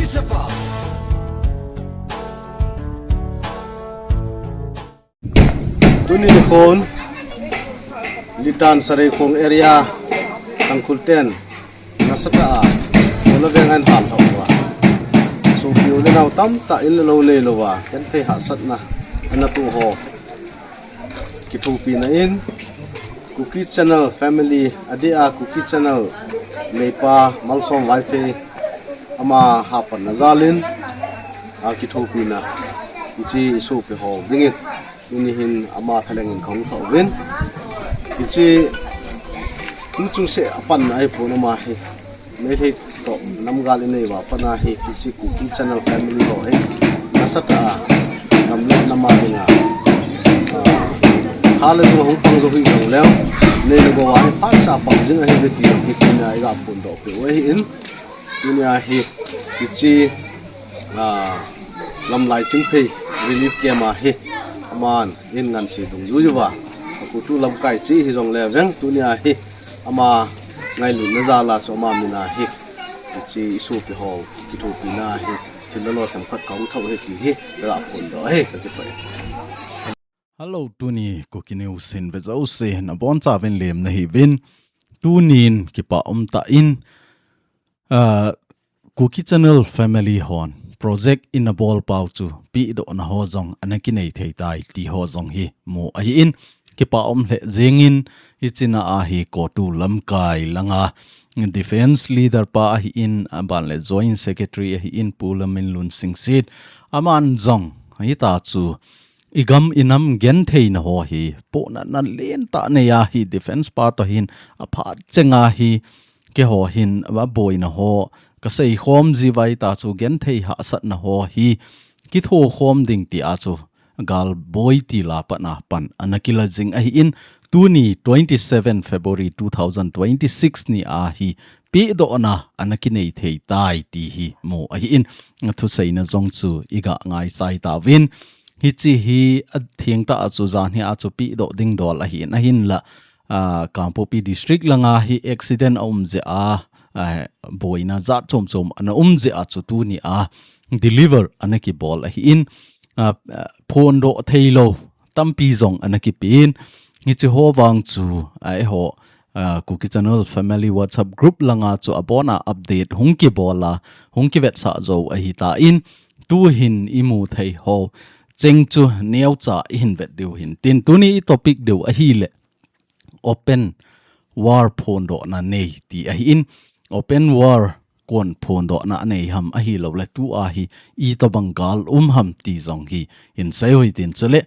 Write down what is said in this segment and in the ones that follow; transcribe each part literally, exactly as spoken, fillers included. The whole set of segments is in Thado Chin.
Tuni nikhon Litan Sareikhong area Tangkhul ten nasatah a Olaveng an ham thok uva, sopi u le nao tamtah in le lou neilouva, genthei hahsatna ana toh ho kithopina in, Kuki Channel family, adeh a Kuki Channel neipa Malsom Vaiphei ama hahpatna jal in, a kithopina hiche isopi ho dingin tuni hin ama thalheng in kahung thah uvin. Hiche tuchung seh a panna ahipon, ama hi Meitei toh namgal inei uva pat a hi, hiche Kuki Channel family ho hi nasatah a nam le nam a dinga, ah, ha le jong hung pang jou hih jongleu, nei le gou a hi phatseh a pang jing ahiuve ti hi tuni a iga phondoh peh u ahin. Tuni a hi hiche, ah, Lamlai Chingphei relief camp a hi aman in ngansi dungjui uva, a kutu lamkai chi hijongle veng, tuni a hi ama ngailutna jal a chu ama min a hi hiche isopi ho kithopina hi thil le lo themkhat kahung thah u ahi ti hi kaga phondoh ahi, kakipah e. Hello, tuni Kuki News hin ve jouse nabonchauvin lemna hiuvin. Tunin kipa umtah in, ah, Kuki Channel family hon project in abol pau chu pehdohna ho jong ana kinei thei tai ti ho jong hi mu ahin, kipa um lheh jengin, hiche na a hi kotu lamkai langa defense leader pa ahin, aban le joint secretary ahin, Pu Laminlun Singsit, aman jong hita chu igam inam gentheina ho hi pohnatna lentah nei a hi defense pa toh hin aphat chenga hi keiho hin aboina ho kasei khom jiuva, hita chu genthei hahsatna ho hi kitho khom ding ti a chu galboi til a pat a pan ana kila jing ahin, tuni twenty seven February two thousand twenty six ni a hi pehdohna ana kinei thei tai ti hi mu ahin, thuseina jong chu iga ngaichai tauvin. Hiche hi athengtah a chu janhi a chu pehdoh ding dol ahin, ahinla, ah, Kangpokpi District langa hi accident aum jeh a, ah, boina jat chom chom ana um jeh a chu tuni a deliver ana kibol ahin, ah, ah, phondoh theilou tampi jong ana kipen. Hiche ho vang chu, ah, eiho, ah, Kuki Channel Family WhatsApp group langa chu abon a update hung kibol a, hung kivetsah jou ahitan, tuhin imu thei ho cheng chu neocha ihin vet diu hintin, tuni i topic diu ahile open war phondohna nei ti ahin, open war kon phondohna anei ham, ahilouleh tua hi itobang gal um ham ti jong hi hin sei u hitin, chule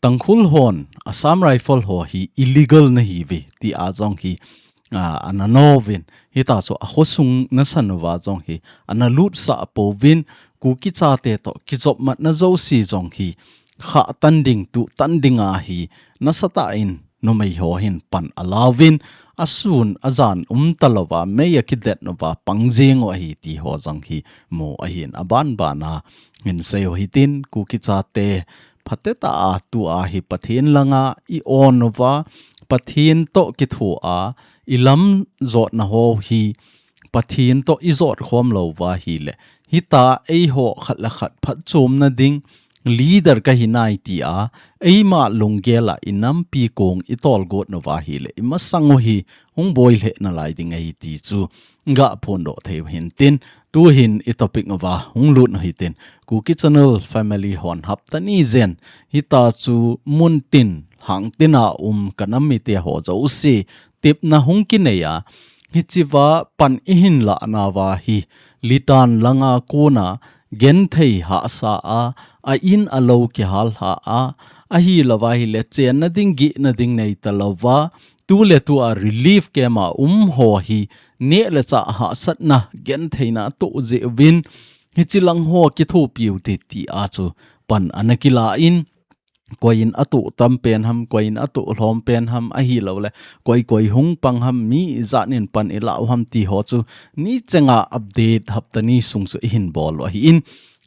Tangkhul hon Assam Rifle ho hi illegal nahiuve ti a jong hi, a, ana nouvin, hita chu akhosung nasan uva jong hi ana lutsah pouvin, Kuki chate toh kijopmatna jouse jong hi khah tan ding, tuh tan ding a hi nasatah in numei ho hin pan alauvin, asun ajan umta louva, mei akidet uva pang jeng u ahi ti ho jong hi mu ahin, aban ban a hin sei u hitin, Kuki chate phatetah a tua hi Pathen langa i-on uva, Pathen toh kitho a ilam jotna ho hi Pathen toh ijot khom louva ahile, hita eiho khat le khat phatchomna ding leader kahi nai ti a, eima lunggel a inampi kong itol got uva ahile, imasang u hi hung boi lheh nalai ding ahi ti chu ga phondoh thei u hintin, tuhin i topic uva hung lut u hitin, Kuki Channel Family hon hapta ni jen hita chu muntin lhangtin a um kanam mite ho jouse tepna hung kinei a, hichea pan ihin lah nauva hi Litan langa kona genthei hahsa a, a in a lou kihal lha a, ahilouva ahile chenna ding gihna ding neita louva, tu le tu a relief camp a um ho hi neh le chah hahsatna gentheina atoh jeh uvin, hiche lang ho kithopi u hite ti a chu pan ana kila in, koi in atoh tam pen ham, koi in atoh lhom pen ham, ahilouleh koi koi hung pang ham, mi ijat in pan ilah u ham ti ho chu ni chenga update hapta ni sung chu ihin bol u ahin,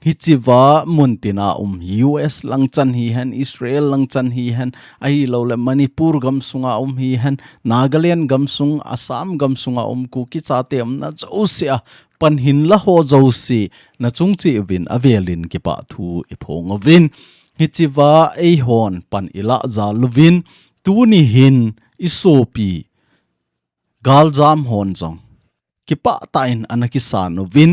hichea muntin a um U S lang chan hihen, Israel lang chan hihen, ahilouleh Manipur gamsunga um hihen, Nagaland gamsung, Assam gamsunga um Kuki chate umna jouse a pan hinla ho jouse, nachung cheh uvin avelin kipah thu iphong uvin. Hichea eihon pan ilah jal uvin, tuni hin isopi galjam hon jong kipah tah in ana kisan uvin,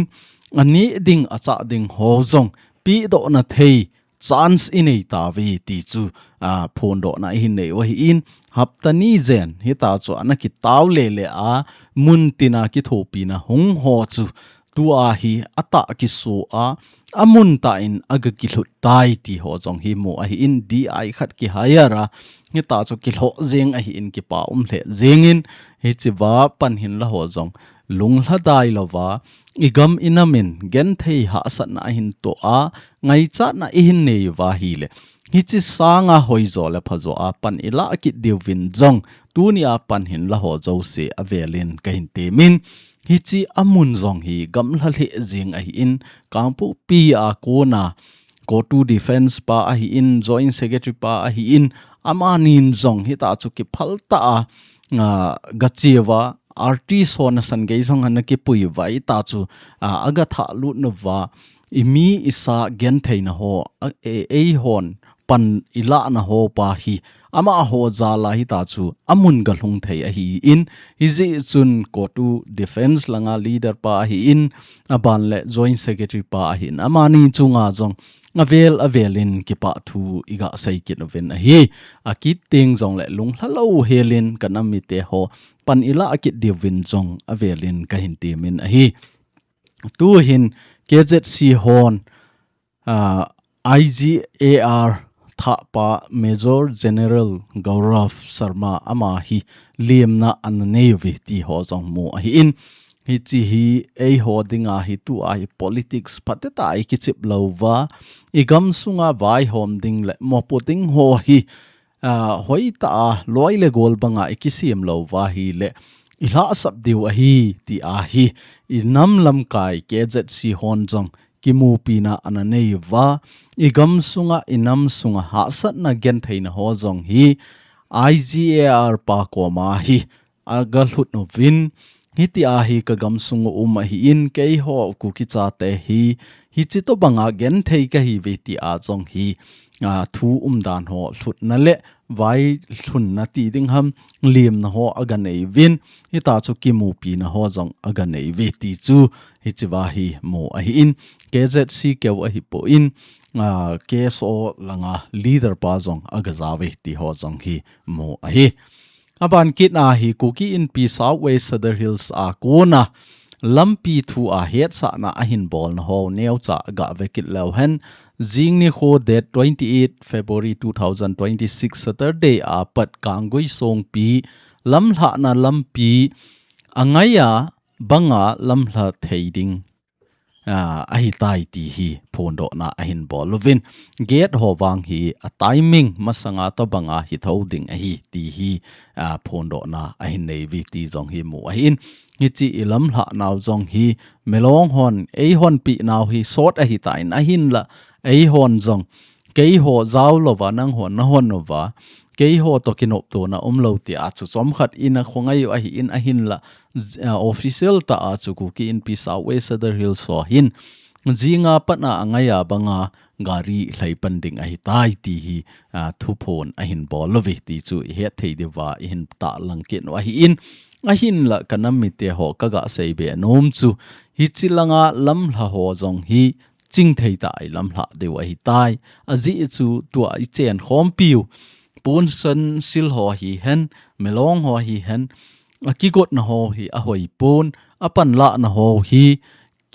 aneh ding achah ding ho jong pehdohna thei chance inei tauve ti chu, a, phondohna ihin nei u ahin, hapta ni jen hitachu ana kitao lele a, muntina kithopina hung ho chu tua hi atah kiso a, amun tah in aga kilhut tai ti ho jong hi mu ahin, D I khat ki hire a, hitachu kilhoh jeng ahin, kipa um lheh jengin, hichea pan hinla ho jong lunglhadai louva, igam inam in genthei hahsatna ahin toh a, ngaichatna ihin nei uva ahile, hiche sanga hoijo le phajo a pan ilah kit diuvin jong, tunia pan hinla ho jouse avelin kahin temin, hiche amun jong hi gamlha lheh jeng ahin, Kangpokpi a kona CoTU Defence pa ahin, Joint Secretary pa ahin, amanin jong hitachu kiphal tah a, a, gache uva, artist ho nasan gei jong ana kipui uva, hitachu, a, aga thahlut nauva, imi isa gentheina ho, a, e, eihon pan ilahna ho pa hi, amaho jal a hitachu amun galhung thei ahin, hijeh chun CoTU Defence langa leader pa ahin, aban le Joint Secretary pa ahin, amani chunga jong avel avelin kipah thu iga sei kit uvin ahi. Akit teng jongle lunglha lou helin kanam mite ho pan ilah kit diuvin jong avelin kahin temin ahi. Tuhin K Z C hon, a, I G A R thahpa Major General Gaurav Sharma ama hi lemna ana nei uve ti ho jong mu ahin. Hiche hi eiho dinga hi tua hi politics phatecha a ikichep louva, igam sunga vaihom ding le mopo ding ho hi, a, hoitah a loi le gol banga ikisem louva ahile, ilhahsap diu ahi ti ahi. Inam lamkai K Z C hon jong kimupina ana nei uva, igam sunga, inam sunga hahsatna gentheina ho jong hi I G A R pa koma hi aga lhut uvin, hitia hi kagam sunga um ahin, keiho Kuki chate hi, hiche tobanga genthei kahiuve tia jong hi, a, thu umdan ho lhutna le vailhunna ti ding ham, lemna ho aga nei uvin, hitachu kimupina ho jong aga nei uve ti chu, hichea hi mu ahin, K Z C keu ahipon, a, K S O langa leader pa jong aga jao uve ti ho jong hi mu ahi. Aban kit a hi Kuki Inpi South West Sadar Hills a kona lampi thua hetsahna ahin bolna ho neocha gave kit leu hen, jing nikho date twenty eight February two thousand twenty six Saturday a pat Kanggui Songpi lamlhahna lampi angaiya banga lamlha thei ding, a, ahitai ti hi phondohna ahin bol uvin. Gate ho vang hi a timing masanga tobanga hi tho ding ahi ti hi, a, phondohna ahin nei uve ti jong hi mu ahin. Hiche ilamlhah nau jong hi milong hon, eihon pi nau hi sot ahitan ahinla, eihon jong keiho jao louva, nanghon nahon uva, keiho toh kinoptona umlou tia chu chomkhat in a khongai u ahin ahinla, z-, a, official tah a chu Kuki Inpi South West Sadar Hills ho hin, jinga pat a angaiya banga gari lhaipan ding ahitai ti hi, a, thuphon ahin bol uve ti chu ihet thei diuva ihin tahlang kit u ahin, ahinla kanam mite ho kaga seibe nom chu, hiche langa lamlha ho jong hi, chingthei tah a ilamlhah diu ahitai. Ajeh chu tua ichenkhompiu, Punsan sil ho hihen, milong ho hihen, akigotna ho hi ahoipon, apanlahna ho hi,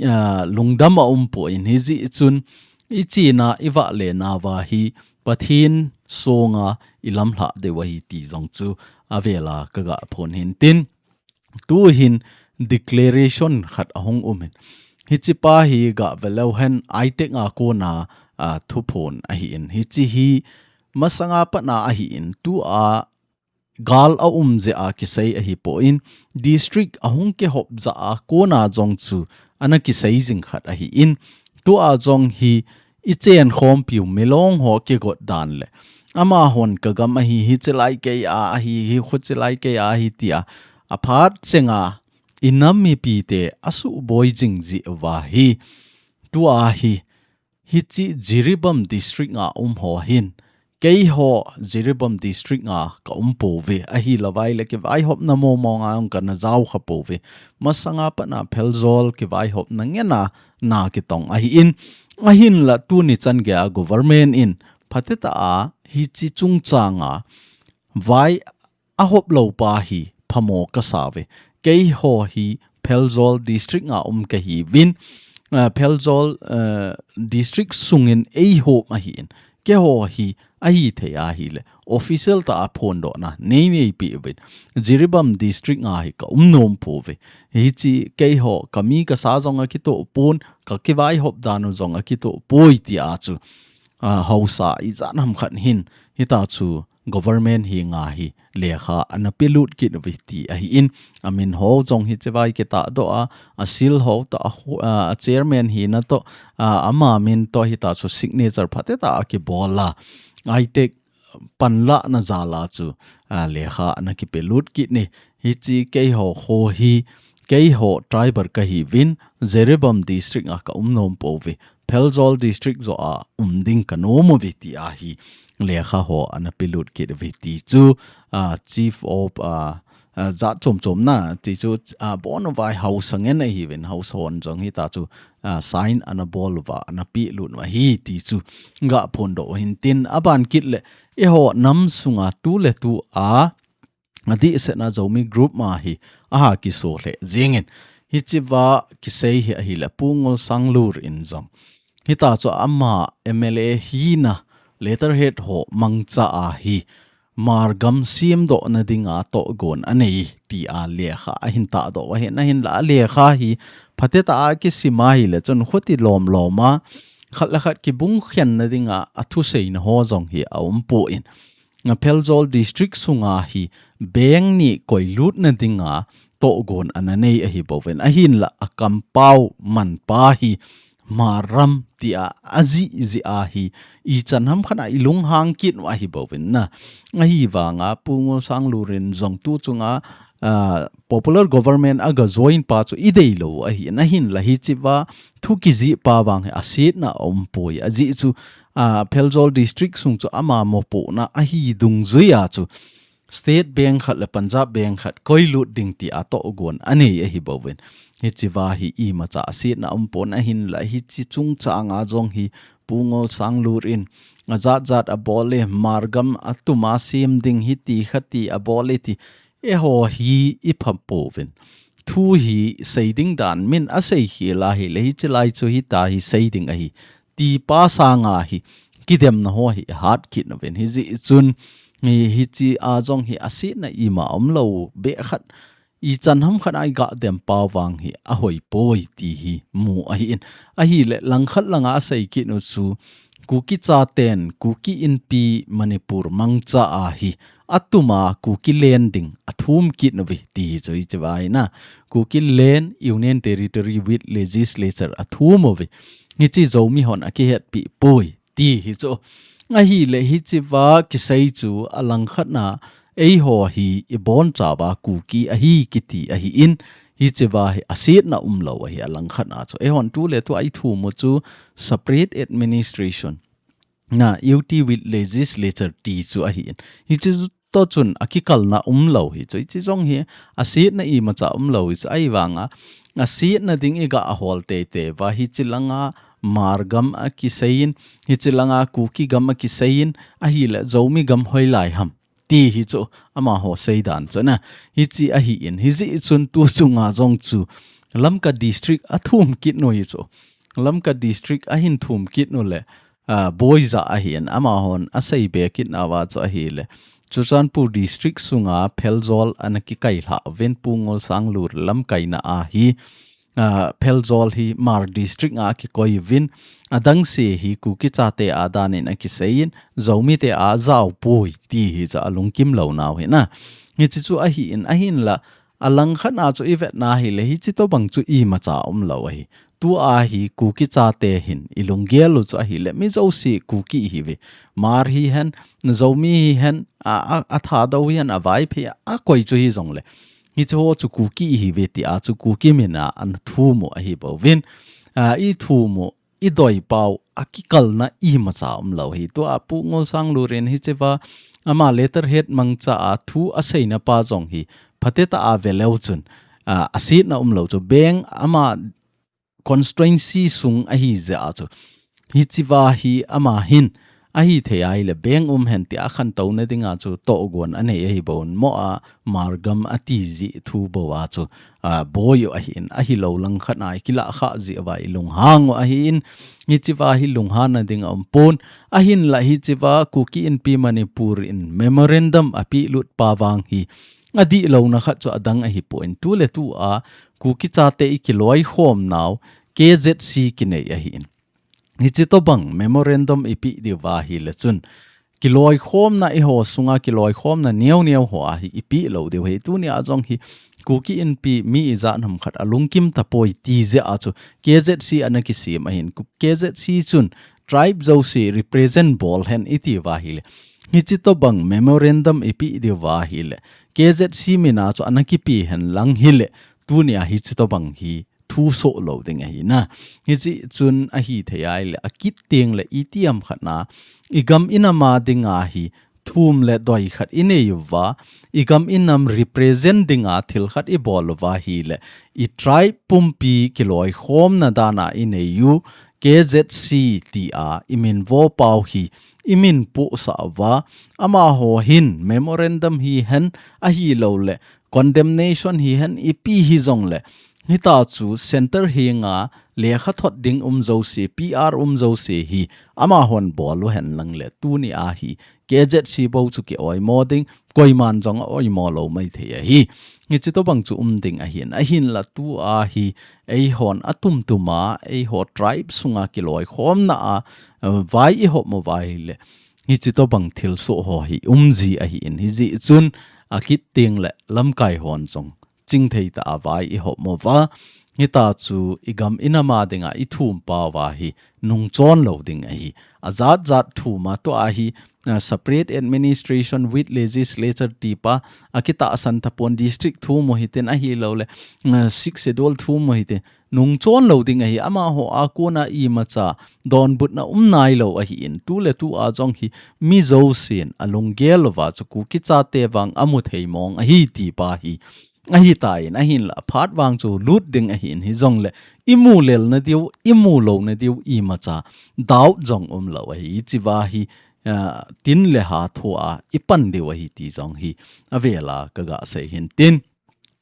a, lungdam aumpon, hijeh chun ichena ivahlena uva hi Pathen songa ilamlhah diu ahi ti jong chu avela kaga phon hintin. Tuhin declaration khat ahung umin. Hichepa hi gave leu hen, ITEC a kona, a, thuphon ahin. Hiche hi masanga pat a ahin, tua gal aum jeh a kisei ahipon, district ahung kihop jeh a kona jong chu ana kisei jing khat ahin. Tua jong hi ichenkhompiu milong ho kigot dan le, amahon kagam ahi, hichelai kei a ahi, hi khuchelai kei a ahi tia, aphat chenga inam mipite asuhboi jing jeh uva hi, tua hi, hiche Jiribam District a um ho hin, keiho Jiribam District a ka um pouve, ahilouva ahile kivaihopna mongmong a jong kana jaokha pouve. Masanga pat a Pherzawl kivaihopna ngen a na kitong ahin, ahinla tuni chan geiya government in phatetah a hiche chungchang a vai ahop lou pa hi phamo kasa uve. Keiho hi Pherzawl District a um kahiuvin, ah, Pherzawl, ah, District sungin eihop ahin. Keiho hi ahithei ahile official tah a phondohna nei neipi uvin. Jiribam District a hi ka um nom pouve. Hiche keiho kami kasa jong akitoh pon, ka kivaihop dan u jong akitoh poi tia chu, ah, haosa ijat ham khat hin hitia chu government henga hi lekha ana pelut kit uve ti ahin, amin ho jong hichea kitahdoh a, a seal ho toh, a khu-, a, a chairman hina toh, a, ama min toh hitia chu signature phatetah a kibol a, aitek panlahna jal a chu, a, lekha ana kipelut kit in, hiche keiho kho hi, keiho tribal kahiuvin, Jiribam District a ka um nom pouve, Pherzawl District joh a um ding ka nom uve tia hi lekha ho ana pelut kit uve ti chu, ah, Chief of, ah, ah, jat chom chom na ti chu, ah, abon uva haosa ngen ahiuvin, haosa hon jong hitia chu, ah, sign ana bol uva, ana pelut u ahi ti chu ga phondoh u hintin, aban kit le, eiho nam sunga tu le tu a, adehset a Zomi group ma hi aha kiso lheh jingin, hichea kisei hi ahile Pu Ngolsanglur in jong hitia chu ama M L A hina letterhead ho mangcha a hi Hmar gam semdohna dinga tohgon anei tia lekha ahin tahdoh u ahin, ahinla lekha hi phatetah a kisim ahile chun khuti lom lom a, khat le khat kibung khenna dinga athuseina ho jong hi aum pon, a Pherzawl District sunga hi bank ni koilutna dinga tohgon ana nei ahi bouvin. Ahinla a kampau manpa hi Hmar ram tia ajih jeh a hi ichan ham khat a ilunghang kit u ahi bouvin na. Ahivanga Pu Ngolsanglur in jong tu chunga, ah, popular government aga join pa chu ideilou ahin, ahinla hichea thu kijih pa vang hi asetna aum poi. Ajeh chu, ah, Pherzawl District sung chu ama mopohna ahi dungjui a chu State Bank khat le Punjab Bank khat koilut ding tia tohgon anei ahi bouvin. Hichea hi imacha asetna aum pon ahinla hiche chungchanga jong hi Pu Ngolsanglur in ajat jat abol e, Hmar gam atuma sem ding hiti khati abol e ti. Eiho hi ipha pouvin. Thu hi seiding dan min asei khel ahile hiche lai chu hitia hi seiding ahi ti pa sanga hi kidemna ho hi hat kit nauvin. Hijeh chun hi, hichea jong hi asetna ima umlou beh khat, ichan ham khat a iga dem pau vang hi ahoi poi ti hi mu ahin. Ahile langkhat langa asei kit u chu Kuki chaten Kuki Inpi Manipur mangcha a hi atuma Kuki land ding athum kit nauve ti hi chu hichea hi na. Kuki land, Union Territory with Legislature athum uve. Hiche Zomi hon akihetpi poi ti hi chu. Ahile hichea kisei chu alangkhat na eiho hi ibonchauva Kuki ahi kiti ahin, hichea hi asetna umlou ahi alangkhat na chu. Eihon tuletu a ithum u chu separate administration na U T with legislature ti chu ahin. Hiche chu toh chun akikalna umlou hi chu. Hiche jong hi asetna imacha umlou hi chu. Ahivanga asetna ding iga hol teitei uva hiche langa Hmar gam akiseiyin, hiche langa Kuki gam akiseiyin, ahile Zomi gam hoilai ham ti hi chu amaho seidan chu na. Hiche ahin, hijeh chun tu chunga jong chu Lamka district athum kit nau hi chu. Lamka district ahin thum kit nau le, ah, boija ahin, amahon asei be kit nauva chu ahile Churachandpur district sunga Pherzawl ana kikailhah uvin Pu Ngolsanglur lamkaina a hi, ah, Pherzawl hi Hmar district a kikoi uvin, adangse hi Kuki chate a danin akiseiyin, Zomite a jaopoi ti hi chu alungkim lou nau hi na. Hiche chu ahin, ahinla, alangkhat na chu ivet na hile, hiche tobang chu imacha umlou ahi. Tua hi Kuki chate hin ilunggel u chu ahile, mi jouse Kuki ihiuve. Hmar hihen, Zomi hihen, a, a, a Thadou hihen, a Vaiphei, a koi chu hijongle, Hiche ho chu Kuki ihiuve tia chu Kuki mina ana thum u ahi bouvin. A, ithum u, idoi pau, akikalna imacha umlou hi. Tua Pu Ngolsanglu in hichea, ama letterhead mangcha a thu aseina pa jong hi, phatecha a veleu chun, a, asetna umlou chu. Beng ama constituency sung ahi jeh a chu. Hichea hi ama hin, ahithei ahile beng um hen tia khantouna dinga chu togon anei ahi bouvin mo a, Margam ati jeh thu bou a chu, a, boi u ahin, ahilou langkhat a ikilah khah jeh uva ilunghang u ahin, hichea hi lunghanna ding aumpon, ahinla hichea Kuki Inpi Manipur in memorandum apehlut pa vang hi, adihlouna khat chu adang ahipon, tuletua Kuki chate ikiloikhomnau K Z C kinei ahin. Hiche tobang memorandum ipeh diu va ahile chun, kiloikhomna eiho sunga kiloikhomna neo neo ho a hi ipeh lou diu ahi. Tunia jong hi Kuki Inpi mi ijat ham khat alungkim tapoi ti jeh a chu K Z C ana kisem ahin. Ku-, K Z C chun tribe jouse represent bol hen iti va ahile, hiche tobang memorandum ipeh diu va ahile, K Z C mina chu ana kipe hen lang hile, tunia hiche tobang hi thu soh lou ding ahi na. Hijeh chun ahithei ahile, akit tengle itiham khat na, igam inam a dinga hi, thum le doi khat inei uva, igam inam represent dinga thil khat ibol uva ahile, i tribe pumpi kiloikhomna dan a inei u, K Z C tia iminvo pau hi, iminpohsah uva, amaho hin memorandum hihen ahilouleh, condemnation hihen ipi hijongle, hitachu center henga lekha thot ding um jouse, P R um jouse hi, amahon bol uhen lang le, tunia hi, K Z C bou chu kioimo ding, koiman jong aoimo lou maithei ahi. Hiche tobang chu um ding ahin, ahinla tua hi, eihon atumtum a, eiho tribe sunga kiloikhomna a, vai ihop mo uva ahile, hiche tobang thilsoh ho hi umji ahin, hijeh chun akit tengle lamkai hon jong chingthei tah a vai ihop mo uva. Hitachu igam inam a dinga ithum pau va hi nungchon lou ding ahi. Ajat jat thum a tua hi, a, separate administration with legislature ti pa, akitahsan tapon district thum u hitin ahilouleh, a, sixth schedule thum u hitin nungchon lou ding ahi. Amaho a kona imacha donbutna um nailou ahin, tuletua jong hi mi jousen alunggel uva chu Kuki chate vang amu thei mong ahi ti pa hi. Ahitan, ahinla phat vang chu lut ding ahin, hijongle imu lelna diu, imu louna diu imacha doubt jong umlou ahi. Hichea hi, a, tin le ha thua ipan diu ahi ti jong hi avela kaga sei hin tin.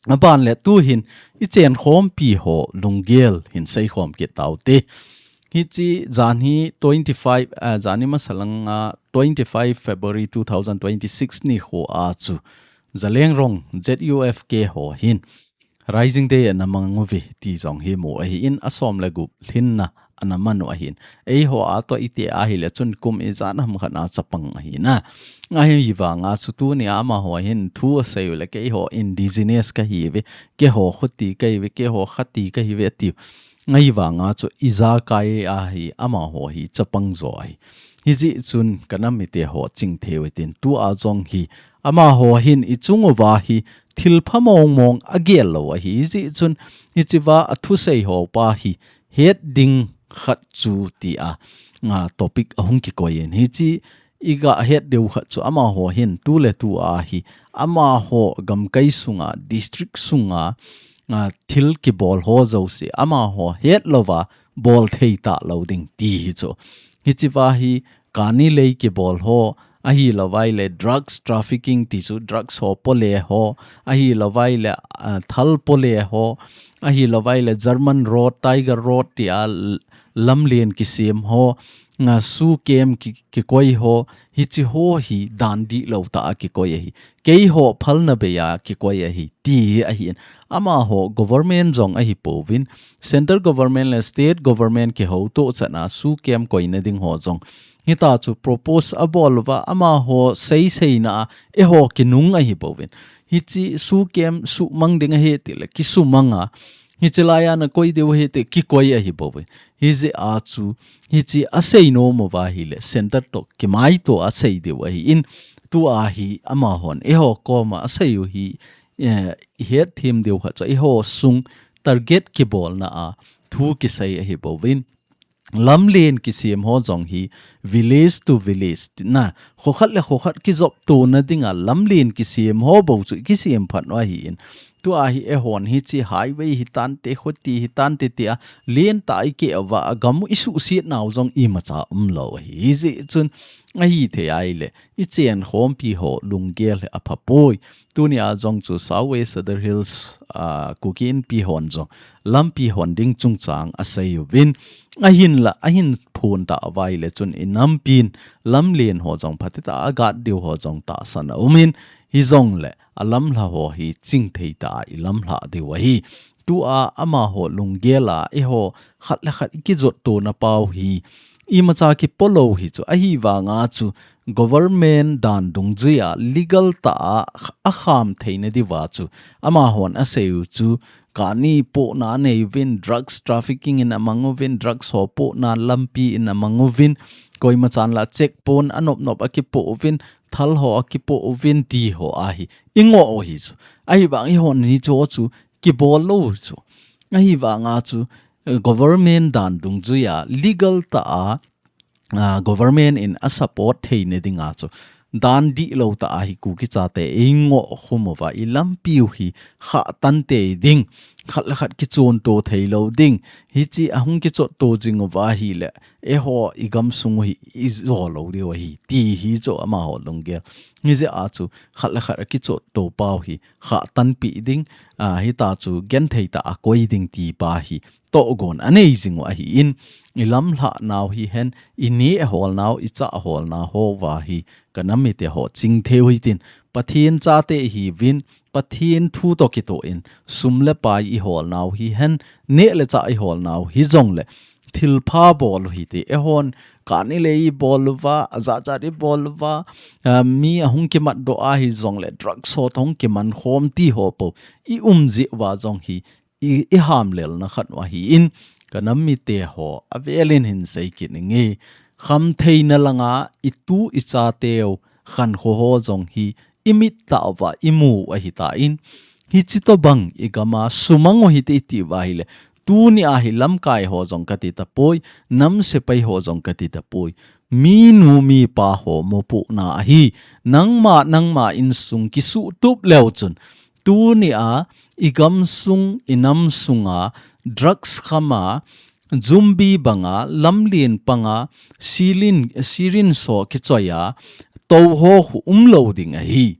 Aban le tuhin ichenkhompi ho lunggel hin seikhom kit taute. Hiche jan hi twenty-five, a, jan hi masa langa twenty-five February two thousand twenty-six nikho a chu Zeliangrong Z U F K ho hin Rising Day ana mang uve ti jong hi mu ahin, asom le gup lhinna ana man u ahin. Eiho a toh iti ahile chun kum ijat ham khat a chapang ahi na. Ahivanga chu tunia amaho hin thu asei u le keiho indigenous kahiuve, keiho khoti kahiuve, keiho khati kahiuve atiu. Ahivanga chu ijakai ahi, amaho hi chapang jo ahi. Hijeh chun kanam mite ho chingthei u hitin, tua jong hi amaho hin ichung uva hi thilpha mong mong agel lou ahi. Hijeh chun hichea athusei ho pa hi het ding khat chu tia, a, topic ahung kikoi in. Hiche iga het diu khat chu amaho hin tuletua hi amaho gamkai sunga, district sunga, a, thil kibol ho jouse amaho hetlouva bol thei talou ding ti hi chu. Hichea hi kani lei kibol ho, ahilouvai le drugs trafficking ti chu drugs ho pole ho, ahilouvai le, a, thal pole ho, ahilouvai le German road, Tiger road tia l-, lamlen kisem ho, a, SoO camp ki, kikoi ho, hiche ho hi dan dihlou tah a kikoi ahi. Keiho phalna bei a kikoi ahi, ti hi ahin. Amaho government jong ahipouvin, central government le state government kihoutoh chan a SoO camp koina ding ho jong. Hitachu propose abol uva, amaho seiseina a eiho kinung ahipouvin. Hiche SoO camp sumang ding ahi tile kisumang a. Hiche laiya nakoi diu ahi ti kikoi ahipouvin. Hijeh a chu, hiche asei nom uva ahile, center toh kimaito a sei diu ahin, tua hi amahon eiho koma asei u hi, eh, i het them diu khat chu, eiho sung target kibolna a thu kisei ahi bouvin. Lamlen kisem ho jong hi village to village, na, kho khat le kho khat kijop tona dinga lamlen kisem ho bou chu kisem phat u ahi in. Tua hi eihon hichi highway hitante, khuti hitante tia len tah i keh uva, agam u i suhset nau jong imacha umlou ahi. Hijeh chun ahithei ahile, i chenkhompi ho lunggel hi apha poi. Tunia jong chu South West Sadar Hills, ah, Kuki Inpi hon jong lampi hon ding chungchang asei uvin. Ahinla, ahin phon tah uva ahile chun i nampin lamlen ho jong phatecha a gat diu ho jong tahsan aum in, hijongle alamlha ho hi chingthei tah a i lamlha diu ahi. Tua amaho lunggel a eiho khat le khat i kijot tona pau hi imacha kipo lou hi chu, ahivanga chu government dan dungjuia legal tah a akham theina diuva chu amahon asei u chu, kani pohna anei uvin, drugs trafficking in amang uvin, drugs ho pohna lampi in amang uvin, koima chan la check pon anop nop akipo uvin, thal ho akipo uvin ti ho ahi. I ngoh u hi chu. Ahivang eihon hicho chu kibol lou chu. Ahivanga chu, eh, government dan dungjuia legal tah a, ah, government in a support theina dinga chu dan dihlou tah a hi Kuki chate i ngoh khum uva, i lampi u hi khah tan tei ding, khat le khat kichonto thei lou ding, hichi ahung kichotto jing uva ahile, eiho i gamsung u hi i jo lou diu ahi, ti hi chu amaho lunggel. Hijeh a chu khat le khat akichotto pau hi khah tanpeh ding, ah, hita chu genthei tah a koi ding ti pa hi tohgon anei jing u ahi in, i lamlha nau hihen, i neh hol nau, i chah hol nau ho uva hi ka nam mite ho chingthei u hitin, Pathen chate ihiuvin, Pathen thu toh kitoh in, sum le pai i hol nau hihen, neh le chah i hol nau hijongle, thilpha bol u hite, eihon kani le i bol uva, ajat jat i bol uva, ah, mi ahung kimat doh ahi jongle, drugs ho toh hung kiman khom ti ho po i um jeh uva jong hi, i, i hamlelna khat u ahi in, ka nam mite ho, avelin hin sei kit inge. Khamtheina langa i tu i chateu khankho ho jong hi i mit tah uva i mu u ahi tan, hichi tobang i gam a sumang u hite i ti uva ahile, tunia hi lamkai ho jong kati tapoi, nam sepai ho jong kati tapoi, minu mipa ho mopohna ahi. Nangma, nangma insung kisuhtup leu chun, tunia i gamsung, i namsunga drugs kham a, zumbi banga, lamlen panga, syringe, syringe ho kichoi a tou ho khu umlou ding ahi.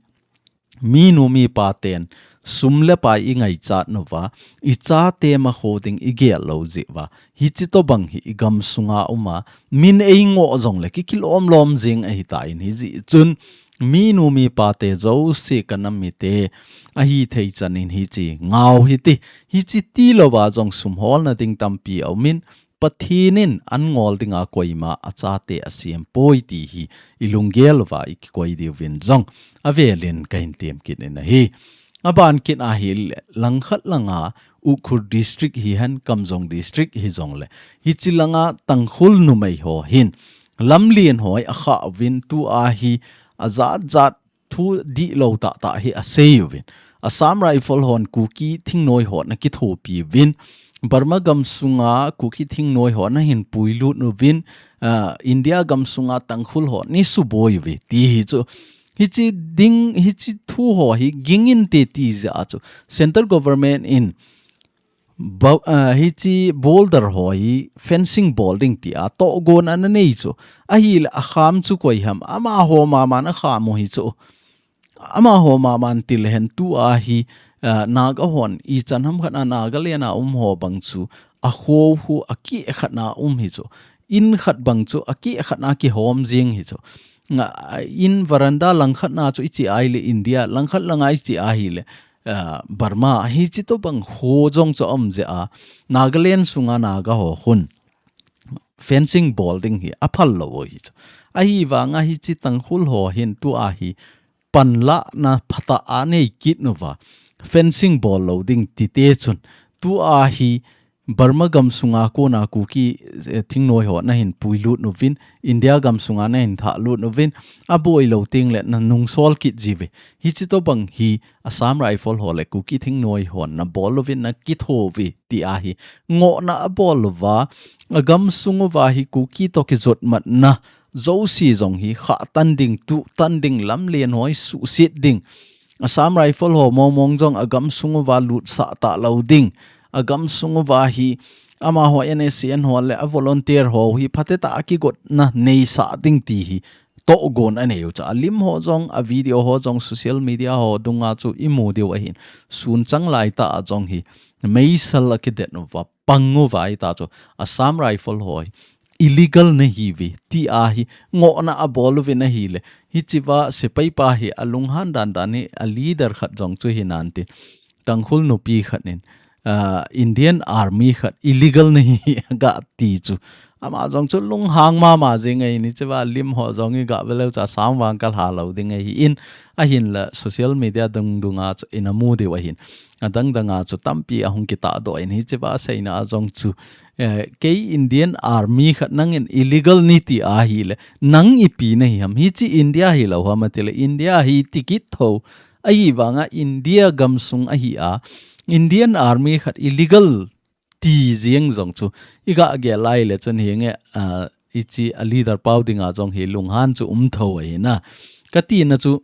Minu mipa ten sum le pai i ngaichat nauva, i chate makho ding i gel lou jeh uva, hichi tobang hi i gamsunga um a, min ei ngoh jongle kikilom lom jing ahi tan, hijeh chun minu mipa te jouse, ka nam mite, ahithei chan in hichi ngah u hite. Hichi tilouva jong sum holna ding tampi aum in, Pathen in an ngol dinga koima a chate asem poi ti hi i lunggel uva i kikoi diuvin jong avelin kahin tem kit in ahi. Aban kit ahile, langkhat langa Ukhrul District hihen, Kamjong District hijongle, hichi langa Tangkhul numei ho hin lamlen ho hi akhah uvin, tua hi ajat jat thu dihlou tah tah hi asei uvin. Assam Rifle hon Kuki thingnoi ho ana kithopi uvin. Burma gamsunga Kuki thingnoi ho ana hin puilut uvin. Ah, India gamsunga Tangkhul ho ana suboi uve ti hi chu. Hichi ding, hichi thu ho hi ging inte ti jeh a chu, Central Government in Bo-, ah, hichi border ho hi fencing bol ding tia tohgon ana nei chu. Ahile akham chu koi ham? Amaho maman akham u hi chu. Amaho maman tilehen tua hi, ah, Naga hon ichan ham khat a Nagaland a um ho bang chu akho khu akeh khat na um hi chu. In khat bang chu akeh khat na kihom jing hi chu. Nga, in veranda langkhat na chu iche ahile India, langkhat langa iche ahile ah, Burma, hichi tobang ho jong chu aum jeh a, Nagaland sunga Naga ho khun fencing bol ding hi aphal lou u hi chu. Ahivanga hichi Tangkhul ho hin tua hi panlahna phatah a nei kit nauva, fencing bol lou ding tite chun, tua hi Burma gam sunga kona Kuki, eh, thingnoi ho nahin puilut uvin, India gam sunga nahin thahlut uvin, aboi lou tengle nanungsol kit jiuve. Hichi tobang hi Assam Rifle ho le Kuki thingnoi hon nabol uvin nakitho uve ti ahi. Ngohna abol uva, agam sung uva hi Kuki to kijot matna jouse jong hi khah tan ding, tuh tan ding, lamlen ho hi suhset ding. Assam Rifle ho mong mong jong agam sung uva lutsah talou ding. Agam sung uva hi amaho N S C N ho le a volunteer ho hi phatecha a kigotna neisah ding ti hi tohgon anei u chu. Alim ho jong, a video ho jong, social media ho dunga chu imu diu ahin. Sunchang laitah a jong hi meisel a kidet uva, pang uva ahita chu. Assam Rifle ho hi illegal nahiuve ti ahi, ngohna abol uvin ahile. Hichea sepai pa hi alunghan dan dan hi a leader khat jong chu hinante. Tangkhul nupi khat in, ah, Indian Army khat illegal nahi gati chu. Ama jong chu lunghang mama jing ahin, hichea lim ho jong hi gave leu chun asam vang kalha lou ding ahin, ahinla social media dung dunga chu inamu diu ahin. Adang danga chu tampi ahung kitahdoh in hichea seina a jong chu, eh, kei Indian Army khat nangin illegal nati ahile, nang ipi nahi ham, hichi India hilou ham atile, India hi tikit tho, ahivanga India gamsung ahi a, Indian Army khat illegal ti jeng jong chu, iga gel laile chun hinge, ah, hichi a leader pau dinga jong hi lunghan chu um tho ahina. Katina chu,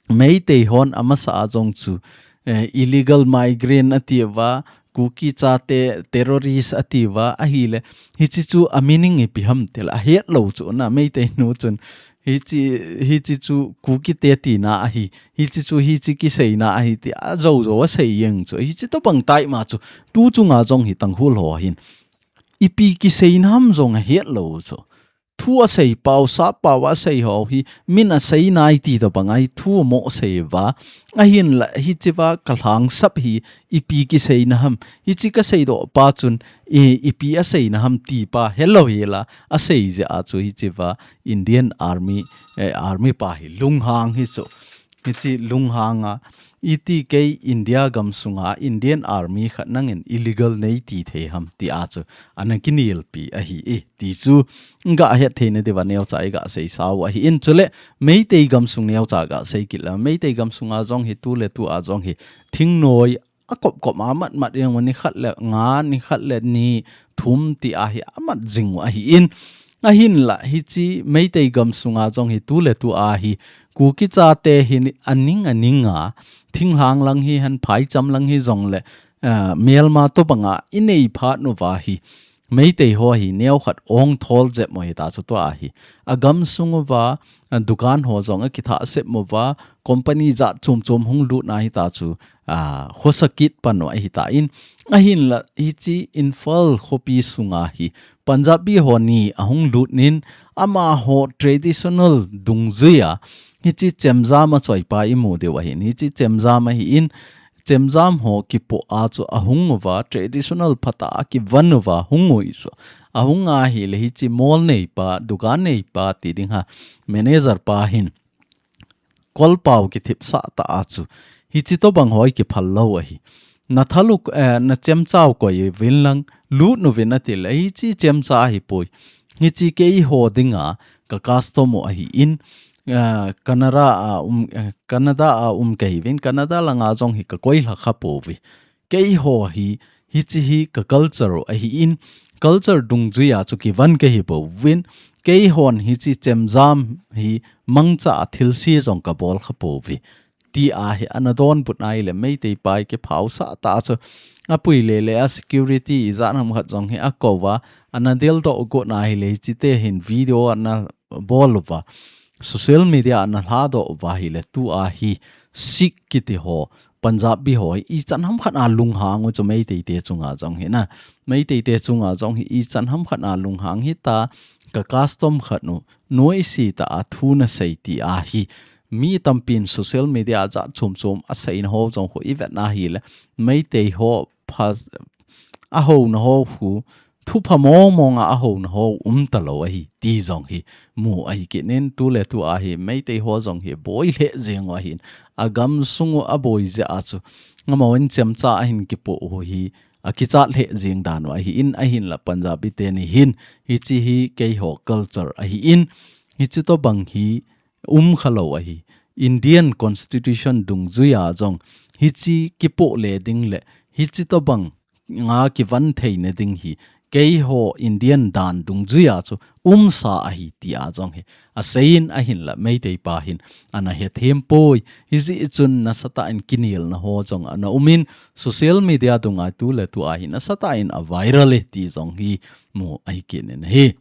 Meitei hon amasa a jong chu, eh, illegal migrant atiuva, Kuki chate terrorist atiuva, ahile, hichi chu a meaning ipi ham tile, ahet lou chu na, Meitei nu chun, hichi, hichi chu Kuki te tina ahi, hichi chu hichi kiseina ahi ti, ajou jou asei jeng chu, hichi tobang taima chu, tu chunga jong hi Tangkhul ho hin. Ipi kiseina ham jong ahet lou chu. Thu asei pau, sap pau asei ho hi, min asei nai ti tobang ahi thu mo asei uva. Ahinla hichea kalhangsap hi, ipi kiseina ham. Hichi kaseidoh pa chun, i, ipi aseina ham ti pa, helou hela, asei jeh a chu hichea Indian Army, eh, Army pa hi lunghang hi chu. Hichi lunghanga, iti kei India gamsunga Indian Army khat nangin illegal neiti thei ham ti a chu, ana kinelpi ahi e. Ti chu, gahet theina diuva neocha iga seisa u ahin chule, Meitei gamsung neocha gasei kit le, Meitei gamsunga jong hi tuletua jong hi, thingnoi, akop kop a mat mat jeng u ni khat le nga, ni khat le ni, thum ti ahi amat jing u ahin. Ahinla hichi Meitei gamsunga jong hi tuletua hi, Kuki chate hi aning aninga, thinglhang lang hihen phaicham lang hijongle, ah, melma tobanga inei phat uva hi, Meitei ho hi neokhat ong thol jep mo hita chu tua hi. Agamsung uva, ah, dukan ho jong akithah sep mo uva, company jat chom chom hung lut na hita chu, ah, khosa kit pan u ahitan. Ahinla hichi Imphal khopi sunga hi, Punjabi ho ni ahung lut in, amaho traditional dungjuia, hichi chemjam achoipa imu diu ahin, hichi chemjam ahin, chemjam ho kipoh a chu ahung uva, traditional phatah a kivon uva, hung u chu. Ahung ahile hichi mall neipa, dukan neipa ti ding ham, manager pa hin. Kolpau kithipsah ta a chu. Hichi tobang hoi kiphal lou ahi. Na thalu, eh, na chemcha u koi uvin lang, lut uvin atile, hichi chemcha ahipoi. Hichi keiho dinga, ka custom u ahin, ah, Canada a um, eh, Canada a um kahiuvin, Canada langa jong hi kakoi lha kha pouve. Keiho hi, hichi hi ka culture u ahin, culture dungjuia chu kivon kahi pouvin, keihon hichi chemjam hi mangcha a thilse jong kabol kha pouve. Ti ahi, ana donbut ahile, Meitei pa hi kiphaosah ta chu. Apui lele a security ijat ham khat jong hi akou uva, ana deldoh got ahile, hichite hin video ana bol uva, social media ana lhadoh uva ahile, tua hi Sikh kiti ho, Punjabi ho hi, ichan ham khat a lunghang u chu Meitei te chunga jong hi na. Meitei te chunga jong hi, ichan ham khat a lunghang hita, ka custom khat u, noise tah a thu nasei ti ahi. Mi tampin social media jat chom chom aseina ho jong khu ivet na ahile, Meitei ho pha, ahouna ho khu, thupha mong mong a ahouna ho um talou ahi, ti jong hi mu ahi kit in, tuletua hi, Meitei ho jong hi boi lheh jeng u ahin, agamsung u aboi jeh a chu, amahon chemcha ahin kipoh u hi, akichat lheh jing dan u ahi in, ahinla Punjabi teni hin hiche hi keiho culture ahi in, hiche tobang hi um khalou ahi. Indian Constitution dungjuia jong hiche kipoh le ding le hiche tobang nga kivan theina ding hi keiho Indian dan dungjuia chu umsa ahi tia jong hi aseiyin, ahinla Meitei pa hin ana hethem poi. Hijeh chun nasatah in kinelna ho jong ana um in, social media dunga tuletua hi nasatah in a viral e ti jong hi mu ahi kit in ahi.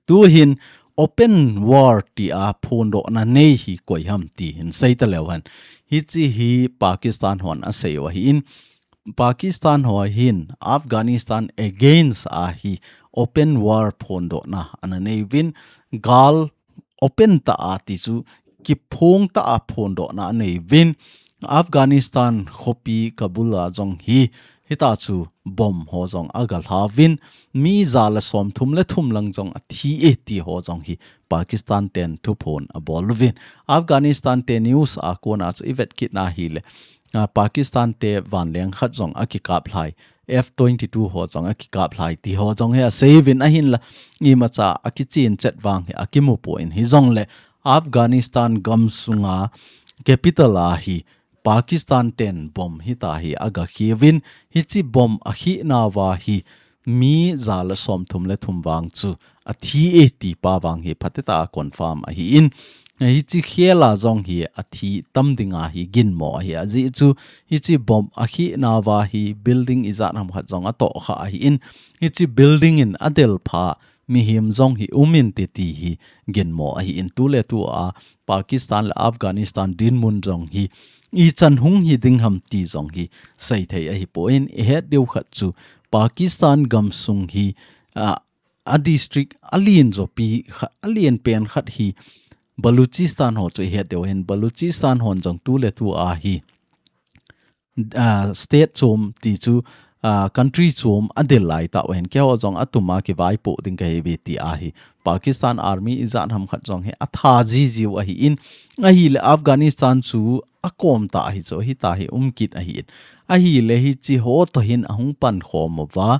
Tuhin open war tia phondohna nei hi koi ham ti hin sei taleu hen. Hiche hi Pakistan hon asei u ahi in, Pakistan ho hin Afghanistan against a hi open war phondohna ana nei uvin, gal open tah a ti chu kiphong tah a phondohna anei uvin, Afghanistan khopi Kabul a jong hi hita chu bomb ho jong aga lha uvin, mi ja le somthum le thum lang jong athi e ti ho jong hi Pakistan ten thuphon abol uvin. Afghanistan te news a kona chu i vet kit na hile, a, Pakistan te vanleng khat jong akikap lhai, F twenty-two ho jong akikap lhai ti ho jong hi asei uvin, ahinla imacha akichen chet vang hi akimu poi, hijongle Afghanistan gamsunga capital a hi Pakistan ten bomb hita hi aga khi uvin, hiche bomb akhina uva hi mi ja le somthum le thum vang chu athi e ti pa vang hi phatecha a confirm ahi in, hiche khel a jong hi athi tam dinga hi ginmo ahi, ajeh chu hiche bomb akhina uva hi building ijat ham khat jong atoh kha ahi in, hiche building in adel pha mihem jong hi um inte ti hi ginmo ahi in, tuletua Pakistan le Afghanistan dinmun jong hi ichan hung hi ding ham ti jong hi seithei ahipoi, ihet diu khat chu Pakistan gamsung hi, a, a district alen jopi khat, alen pen khat hi Baluchistan ho chu ihet diu ahin, Baluchistan hon jong tuletua hi, a, state chom ti chu, a, country chom adel lai tah u ahin, keiho jong atuma kivaipoh ding kahi uve ti ahi. Pakistan Army ijat ham khat jong hi atha jiji u ahi in, ahile Afghanistan chu akom tah hi chu hita hi um kit ahi in, ahile hiche ho toh hin ahung pankhom uva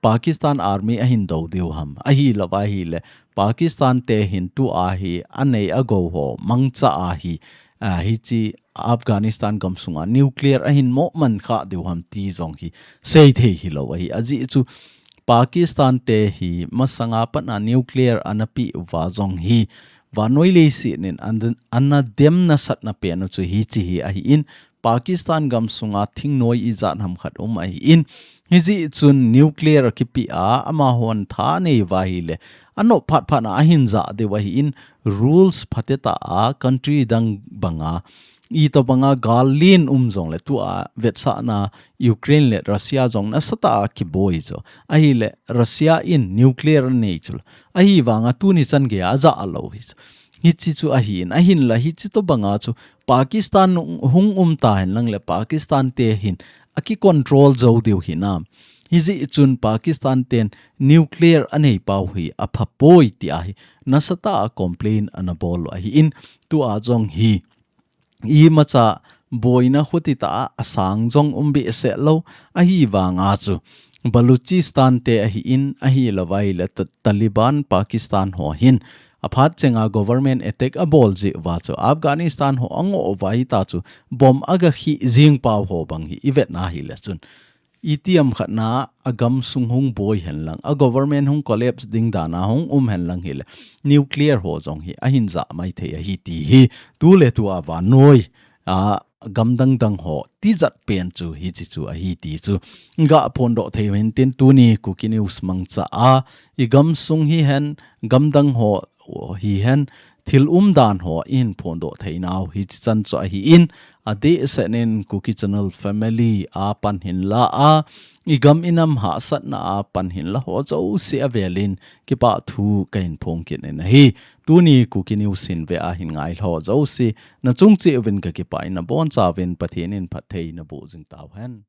Pakistan Army ahin do diu ham, ahilouva ahile Pakistan te hin tua hi anei agou ho mangcha a hi, a, hiche Afghanistan gamsunga nuclear ahin mo man kha diu ham ti jong hi seithei hilou ahi, ajeh chu Pakistan te hi masanga pat a nuclear ana peh uva jong hi vannoi leiset in ana, ana dem nasatna pen u chu hiche hi ahi in, Pakistan gamsunga thingnoi ijat ham khat um ahi in, hijeh chun nuclear akipeh a amahon tha anei uva ahile anop phat phat a ahin jah diu ahi in, rules phatecha a country dang banga itobanga gal len um jongle tua vetsahna Ukraine le Russia jong nasatah a kiboi chu, ahile Russia in nuclear anei chu, ahivanga tuni chan geiya ajah lou hi chu. Hiche chu ahi in, ahinla hiche tobanga chu Pakistan hung um tahen lang le Pakistan te hin akicontrol jou diu hinam, hijeh chun Pakistan ten nuclear anei pau hi aphapoi tia hi nasatah a complain ana bol u ahi in, tua jong hi imacha boina khuti tah a asang jong um behseh lou, ahivanga chu Baluchistan te ahi in, ahilouva ahile Ta-, Taliban Pakistan ho hin aphat chenga government attack abol jeh uva chu Afghanistan ho angoh uva hita chu bomb aga khi jing pau ho bang hi ivet na hile chun itiham khat na agamsung hung boi hen lang, a government hung collapse ding dan a hung um hen lang hile nuclear ho jong hi ahin jah maithei ahi ti hi tuletua vannoi a gamdang dang ho tijat pen chu hiche chu ahi ti chu ga phondoh thei u hintin, tuni Kuki News mangcha a igamsung hihen, gamdang ho hihen, thil umdan ho ihin phondoh theinau hiche chan chu ahi in, adehset in Kuki Channel family a pan hinla a, igam inam hahsatna a pan hinla ho jouse avel in kipah thu kahin phong kit in ahi. Tuni Kuki News hin ve a hin ngai ho jouse nachung cheh uvin kakipah in, nabonchauvin Pathen in phatthei naboh jing tauhen.